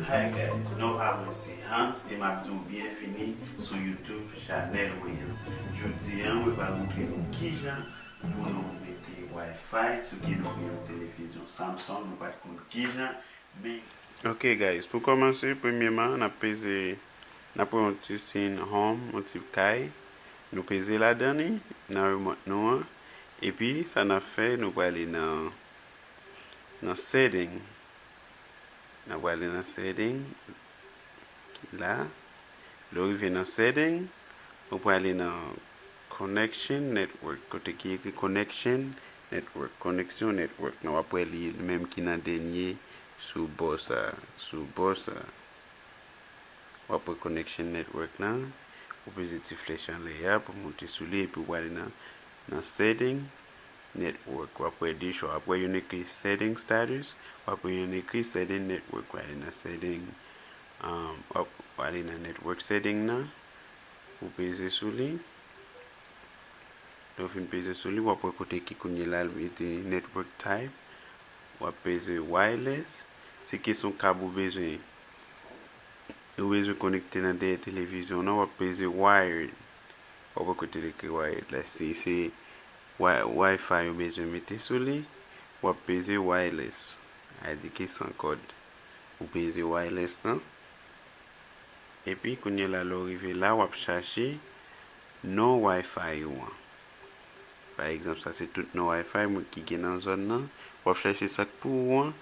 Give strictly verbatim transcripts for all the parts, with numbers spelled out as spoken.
Hi guys, non pa mwen se Hans e m ap di w byenvini sou YouTube chanèl mwen an. Jodi a, mwen pral montre nou kijan pou nou mete Wi-Fi si ke nou gen yon televizyon Samsung, nou pa t konn kijan, men Ok guys, pou kòmanse, premyèman, n ap peze, n ap pran yon ti siy home, yon ti kay. Nou peze ladan li, nan remote nou an. Epi, sa n ap fè, nou prale nan, nan setting. N ap prale nan setting. La, lè w rive nan setting, ou prale nan connection network. Kote ki ekri connection network, koneksyon network nan, w ap wè li menm ki nan dènye sou bò sa, sou bò sa. W ap wè connection network lan, ou peze ti flèch anlè a pou monte sou li, epi w prale nan, nan setting network. W ap wè de chwa, w ap wè youn ekri setting status, w ap wè youn ekri setting network. W prale nan setting, um, w ap prale nan network setting nan, ou peze sou li. Lè w fin peze sou li, w ap wè kote ki kounye la l mete network type. W ap peze wireless. Si ke se yon kab ou bezwen, ou bezwen konekte nan dèyè televizyon nan, w ap peze wired. W ap wè kote l ekri wired la. Si se wi, Wi-Fi ou bezwen mete sou li, w ap peze wireless. Sa di ke san kòd. Ou peze wireless lan. Epi, kounye la, lè w rive la, w ap chache non Wi-Fi ou an. Pa egzanp, sa se tout non Wi-Fi mwen ki gen nan zòn nan. W ap chache sa k pou ou an,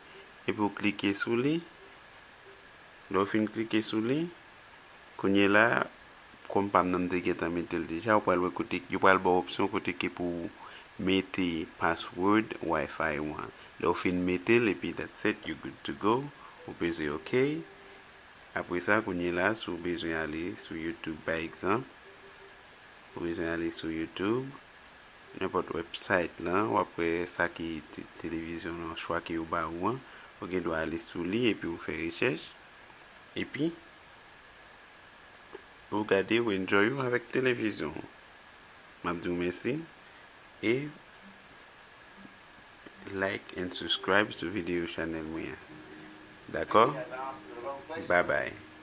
epi w klike sou li. Lè w fin klike sou li, kounye la, kòm pa m nan m te gentan mete l deja, ou pral wè kote, yo pral ba w opsyon kote ke pou w mete password Wi-Fi ou an. Lè w fin mete l, epi that's it, you good to go. Ou peze OK. Apre sa, kounye la, si w bezwen ale sou YouTube, pa egzanp, ou bezwen ale sou YouTube, nenpòt website lan, w ap wè sa ki te-, televizyon nan, chwa ke yo ba ou an, ou gen dwa ale sou li epi ou fè rechèch, epi ou gade, ou enjoy ou avèk televizyon. M ap di w mèsi e like and subscribe sou videyo chanèl mwen an. Dakò? Bye bye.